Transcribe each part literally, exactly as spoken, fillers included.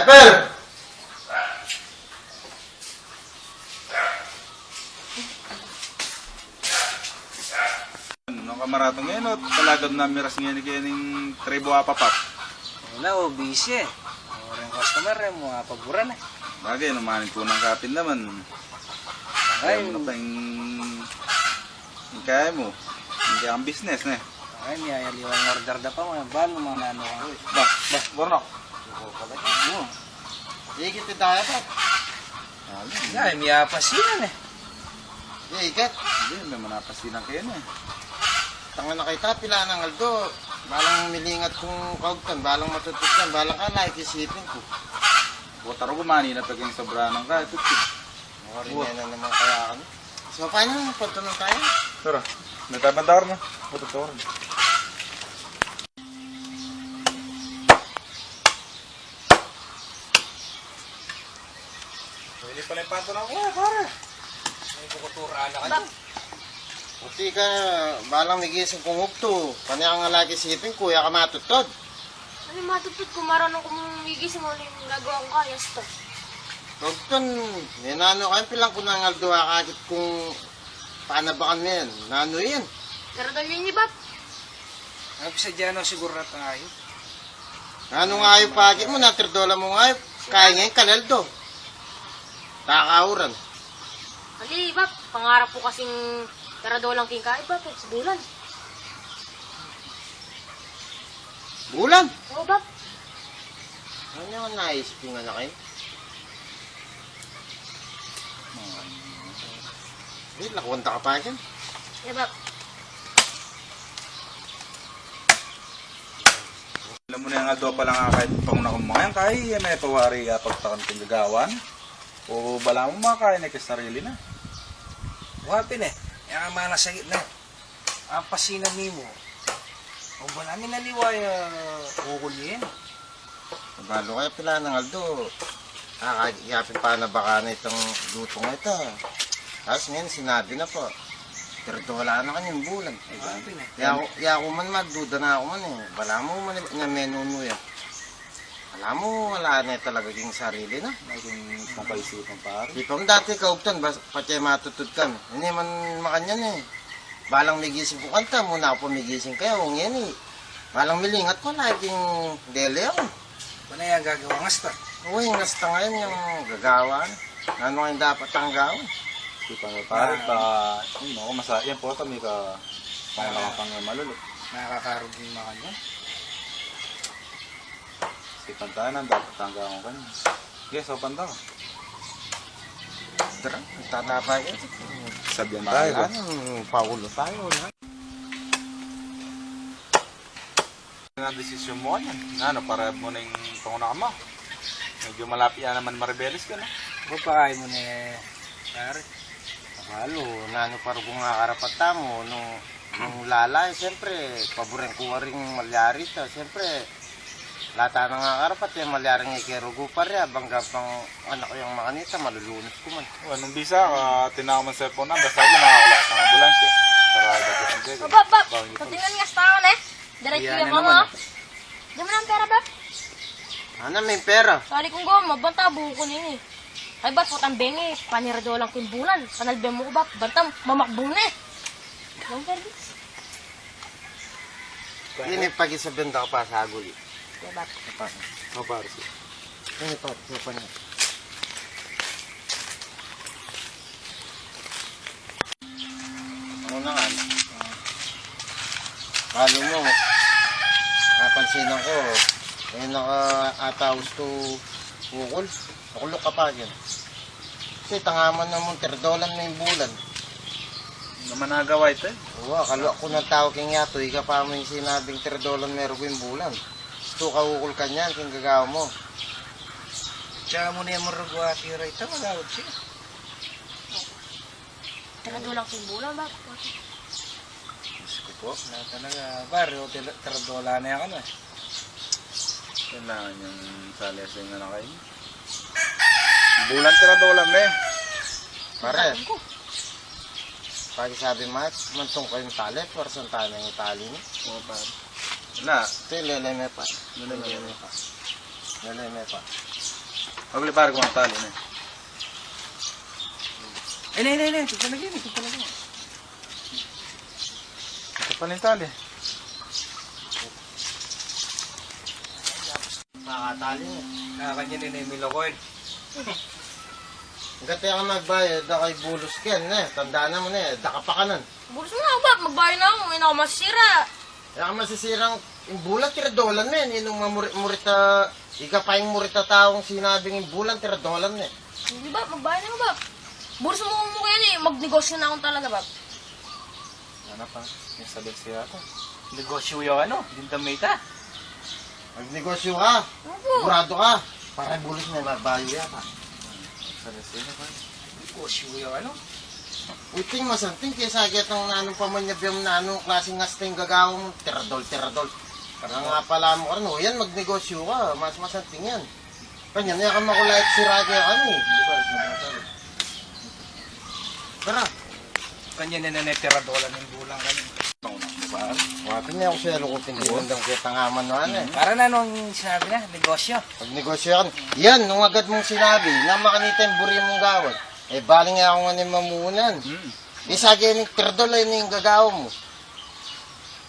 Sniper! Nung kamaratang ngayon, o, talagang namiras ngayon kaya ning tribo apapap. Wala, o, busy e. Wala ring customer e, mga paburan e. Bagay, numanin ku nang kapin naman. Ay, kaya mu na pa yung, yung kaya mu. Hindi ang business, ne? Ay, miyayaliwang order da pa, mga balo, mga nano ka. Ba, ba, Bornok. Oo. Ikit tayo pa. Ay, miyapasinan e. Ikit. Hindi, may manapasinan kayo na e. Tanga na kayo, tapila ng aldo. Balang milingat kung kaugtan, balang matutukan, balang ka, like isipin ko. Bota ro gumani na pag yung sobra ng ka, tutug. Mori na naman kaya kami. So, paano? Punta na tayo. Tara, may tabang tawar na. Punta tawar na. Pwede pala yung pato na ako, pare. May bukutura na kayo. Puti ka, balang migising kung hukto. Kanya ka nga lagi sipin, kuya ka matutod. Ano matutod ko, marunong kung migising, ano yung gagawa kong kaya, sto? Hukton, may nano kayo, pilang ko nangaldo akakit kung panabakan na yan. Nano yan? Pero dali ni Bap. Ang pisadya na siguro na tayo. Nano nga yung pakit mo, natirdola mo nga yung kaya ngayon, kalaldo. Takauran. Ali, Bap, pangarap ko kasing taradolang king kaibap e, sa bulan. Bulan? Oo, Bap. Ano yung naisip yung anak e? Di, lakwanta ka pa dyan. Yeah, Bap. Alam mo na yung aldo pa lang nga kahit panguna kong mga yan, kaya may pawari, ah, pagtakan kong gagawan. O bala mo, makakain na ka sarili na. Wapin e. Yang mana sa gitna. Apasinan nimo. O ba namin naliwaya, ukol yan? Balo kaya pila ng aldo. Ah, yapin pa na baka na itong lutong ito. Tapos ngayon, sinabi na po. Pero wala na kanyang bulan. Wapin e. Yaku, yaku man, magduda na ako man e. Bala mo man, na menunu yan. Alam mo, wala na talaga king sarili na. Naging pangkaisipan, pare. Di pa man dati kaugtan, bas-, pati matutod kami. Hindi man makanyan e. Balang migising ko kanta, muna ako pa migising kaya, o ngayon e. Balang milingat ko, laging dele ako. Ano yung gagawa ng asta? Uy, yung asta ngayon yung gagawa. Ano nga yung dapat ang gawin? Di pa nga, pare, ba, yun, ako, masa-, yan po, kami ka, pang, pang malulot. Nakakarugi yung mga yun. Sipan tayo nang dapat tangga ko kanyan. Sige, sopan tayo. Tara, tatapa yan. Sabihan tayo. Bahala na, paulo tayo, na. Ano ang desisyon mo kanyan? Ano, para mo na yung panguna ka mo? Medyo malapit yan naman maribelis ka, no? Babae mo na e, pare. Balo, nanu pa rugung akarapat tamu, nung, nung lala, e, siyempre, paburen ku ring malyari ta, siyempre, lata nang akarapat, e, malyaring ikerugu pa rin, bangga pang anak ko yung makanita, malulunod ku man. O, nung bisa, ah, tinawag man cellphone na, basta ako, nakakala sa ambulansya. Para dagdagan ko. Bap, bap, bap, patingnan nga sa tao, ne? Diretso yan ka mo, naman, ah. Di mo lang pera, Bap? Ano, may pera? Sali kong gawin, mabanta, buko na yun, e. Ay, Bap, utang bengi, paniradolang king bulan. Panalbe mo ko, Bap, banta, mamakbo na, e. Yung pera, Bap. Ini, pag-isabihan da ka pa sa aguli. Di, Bap. Apa? O, pare, sige. Ini, pare, sige pa niya. Ano na nga, ah, balo mo, napansinan ko, e na ka ata usto ukol. Ukulok ka pa yan. Kasi tangaman na mung tiradolan na ing bulan. Naman nagawa ito, e. Uwa, kalwa ku nang tau king yatu, ika pa mu ing sinabing tiradolan meron ku ing bulan. Usto ka ukol kanyan, king gagawa mo. Tsaka mu na yang marugwa tira ita, malawag siya. Tiradolan king bulan, Bap. Diyos ko po, na talaga, pare, o, tira-, tiradola na yan, ano, e. Kailangan yung sali sa inyo na kayo. Bulan tiradolan, e. Pare. Sabi ko. Pag sabi, Mat, mantong kayong tali, pwersan tayo ng itali, no? Oo, pare. Wala. Ito yung lele me pa. Lele me pa. Lele me pa. Agli pare, kung tali na. Ay, nay, nay, nay, ito pala yun, ito pala yun. Ito pala yung tali. Makatali na. Ah, kanya na yung milokord. Gati ang nagbayad, da kay bulos ken, eh. Tanda na mu na, eh. Daka pa kanan. Bulos mu na, Bap. Magbayad na aku. Ina ko masisira. Kaya ka masisirang, ing bulan, tiradolan me. Ninung mamurit-murit a, ika pa ing murit a taung sinabing ing bulan, tiradolan me. Hindi, Bap. Magbayad na aku, Bap. Bulos mu, mu kaya ni, magnegosyo na aku talaga, Bap. Ano pa? Yung sabi siya ako. Negosyo yung ano, dinta may ta. Magnegosyo ka? Opo. Sigurado ka? Para bulos me, magbayu ya ka. Sabi siya ako. Negosyo yung ano. Uy, ting, masanting kesa ketang nanung pamanyabiyam, nanung klaseng asta ing gagawa mu, tiradol, tiradol. Para nga pala mu karin, o yan, magnegosyo ka, mas masanting yan. Kanyan, ya ka makulait sira kaya kami. Tara. Kanyan na na tiradolan ing bulan kami. Wapin niya ako sa lukupin, di man daw kita nga man, ano, eh. Para na nung sinabi na, negosyo. Pag negosyo yan, yan, nung agad mung sinabi, na makanita ing buri mung gawan. Eh, baling ako nga ni mamunan. Hmm. Isa kaya ni tiradol ay ni gagawa mu.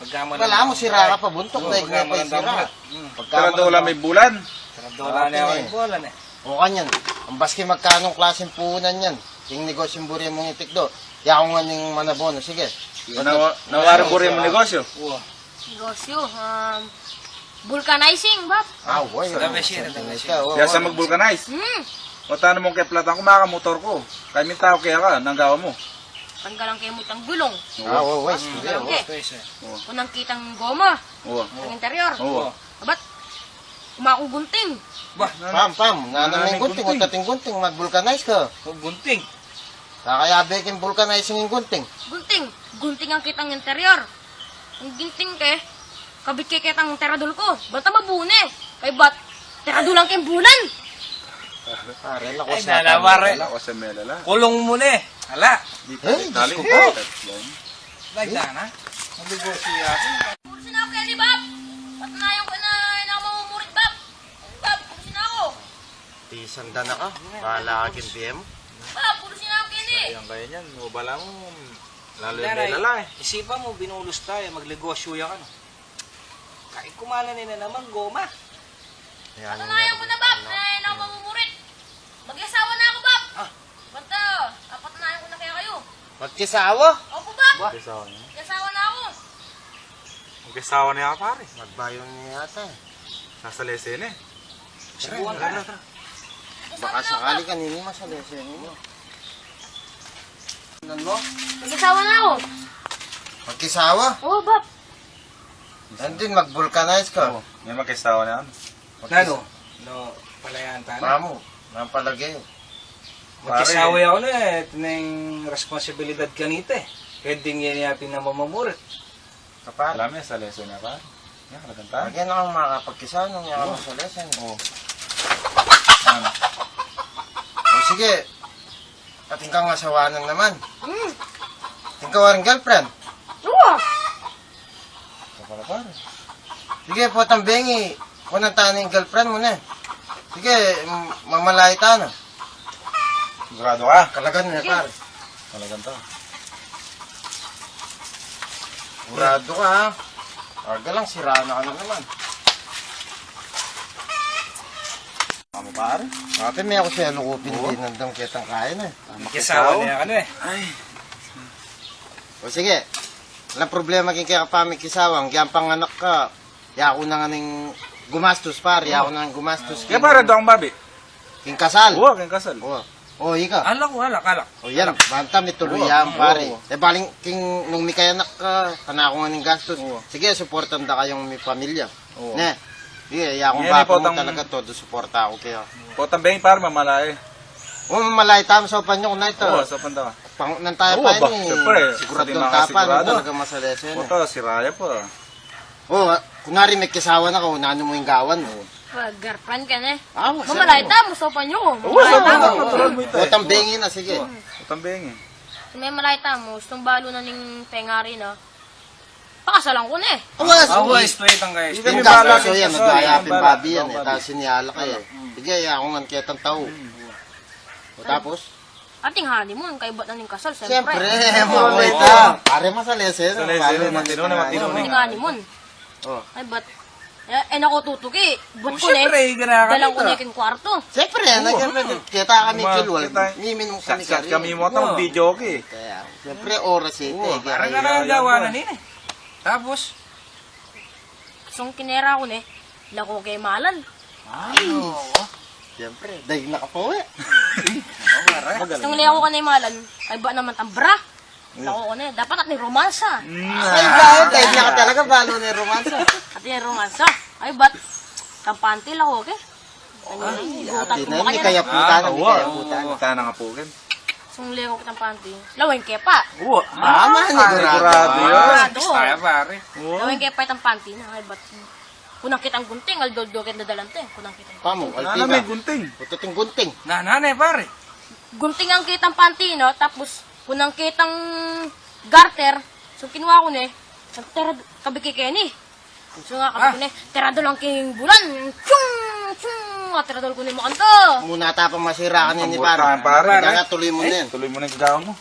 Pagka wala mu, sira ka pa buntuk, oo, daig pagka na pa malanda sira. Ka. Hmm. Pagka tiradolan malanda me bulan. Tiradolan na yung bulan, eh. O kanyan, ang baski magkanung klaseng punan yan. Ing negosyong buri mung itikdo. Yaku nga ning manabono, sige. Nawa-, nawari buri mung negosyo? Uwa. Negosyo, um, vulcanizing, Bap. Ah, uwa, yun. Sabi siya, sabi siya. Biasa mag-vulcanize? Hmm. O tana mung keplatan ku, makamotor ku. Kaya minta ku kaya ka, nang gawa mu? Tanggalan ke mu itang gulung. Ah, uwa, uwa. Tanggalan ke. Uwa. Kunang kitang goma. Uwa. Ang interior. Uwa. Abat, kumaku gunting. Bah, pam, pam. Nanung gunting, gunting. Gunting, gunting, mag-vulcanize ka. O, gunting. Kakayabe king vulcanizing ing gunting. Gunting. Gunting ang kitang interior. Ang gunting ke, kabit ke ketang tiradol ku. Banta mabune. Kay bat, tiradolan ke ing bulan. Pare, lako sa melala. Lako sa melala. Kulung mu ne. Ala. Di tali, tali. Balik na. Magbibosyo yata. Bulusin na aku keni, Bap. Patnayan ku na, ina ko mamumurit, Bap. Bap, bulusin na aku. Tisan da na ka. Bahala ka king bie mu. Bap, bulusin na aku keni. Yan kaya niyan, o bala mu, lalo yung melala, eh. Isipan mu, binulus tayo, magnegosyo ya ka, no? Kay kumana ne na naman, goma. Patnayan ku na, Bap, na ina ko mamumurit. Mag-asawa na aku, Bap. Ah. Banta, patnayan ku na kaya kayu. Magkisawa? Opo, Bap. Magkisawa na. Mag-asawa na aku. Magkisawa na yata, pare. Magbayu na yata, eh. Sasalese ne. Subukan ka. Tara, tara. Baka sakali kanini masalese ne. Nan mo? Magkisawa na aku. Magkisawa? Oo, Bap. Nandin, mag-vulcanize ka. Oo, yan, magkisawa na yan. Nanu? No, palayan tana. Pamu, nang palage. Magkisawa ya ku ne, eh, ito na ing responsibilidad kanita, eh. Pwedeng yan ya pin na mamamurit. Kapal. Alam ya, sa lesson na pa. Yan, kalaganta. Lagi na kang makapagkisawa nung yan sa lesson. Oo. Ano? O, sige. Atin kang asawa na naman. Hmm. Atin ka waring girlfriend? Uwa. Ito pala, pare. Sige, potang bengi. Kunan tana ing girlfriend mu ne. Sige, m-, mamalay tana. Sigurado ka? Kalagan ne, pare. Kalagan ta. Sigurado ka, ha? Aga lang, sira na ka na naman. Ano, pare? Ate, me ku sa lukupin, oo, di nandam ketang kain, eh. Magkisawa na ya ka ne, eh. Ay. O sige. Walang problema king keka pamikisawang, agyang panganak ka, yaku na ngan ing gumastus, pare, yaku na ngan gumastus. Kaya, pare, doang babi? King kasal. Uwa, king kasal. Uwa. O, ika. Alak, alak, alak. O, yan, banta mituluy yan, pare. Uwa. E, baling king nung mikayanak ka, kanaku ngan ing gastus. Uwa. Sige, suportan da kayung mipamilya. Oo. Ne. Sige, yaku, baku mu talaga, todo suporta ku kaya. Potang bengi, pare, mamalay. O, mamalay tamu, saupan yu ku na ita. Oo, saupan ta. Pangunan taya pa ini. Siyempre, sigurado na tapa, sigurado. Talaga masalese ne. Pota, sira ya pa. O, kunari, magkisawa na ka, nanu mu ing gawan mu? Girlfriend ka ne. Mamalay tamu, saupan yu ku. Oo, mamalay tamu. Potang bengi na, sige. Potang bengi. Mamalay tamu, stumbalu na ning pengari na. Pakasalan ku ne. Awas! Awas, tuwitang kayo. Ika, ika, bahala, so yan, ika, so yan, nagkaya pin babi yan, e. Tapos siniyala kayo, e. Bigay aku ngan ketang tau. O, tapos? Ating honeymoon, kaybat na ning kasal, siyempre. Siyempre, mo, wait, ah. Pare, masalese, no? Salese, matinu na, matinu na. Ating honeymoon. O. Kaybat. Eh, eh, naku, tutuki. Buat ku ne, siyempre, dalan ku ne king kwarto. Siyempre, kita kami kilwal. Miminum kami kari. Kami mo tang video ki. Kaya, siyempre, oras ito, eh. Parang kaya, kaya, gawa na nini. Tapos? Sung kinera ku ne, laku ke malan. Ay, oo. Siyempre, daig na kapawi. Sung laku ke ne malan, kaybat naman tang bra. Laku ke ne, dapat atin romansa. Ay, ba, daig na ka talaga, balu ne romansa. Atin romansa. Kaybat, tang panty, laku ke. Ay, gutan atin, ko, kaya putan, kaya putan. Putan na nga po, ken. Sung leku kitang panty. Lawen ke pa. Wa. Mama, sigurado. Sigurado yan. Sigurado. Bista yan, pare. Lawen ke pa itang panty na, kaybat. Kunang kitang gunting, aldo-aldo ke dadalan te. Kunang kitang gunting. Pamu, alpita. Nana, may gunting. Pututing gunting. Nana, ne, pare. Gunting ang kitang panty, no? Tapos, kunang kitang garter. So, kinuha ku ne. Nagtara, kabiki keni. So nga, kabiki ne. Tiradol ang king bulan. Chung! Chung! Ah, tiradol ku ne makanto. Muna ta pang masira ka nini, pare. Pare. Kaya tuloy mu na yan. Tuloy mu na yung gagawin mo.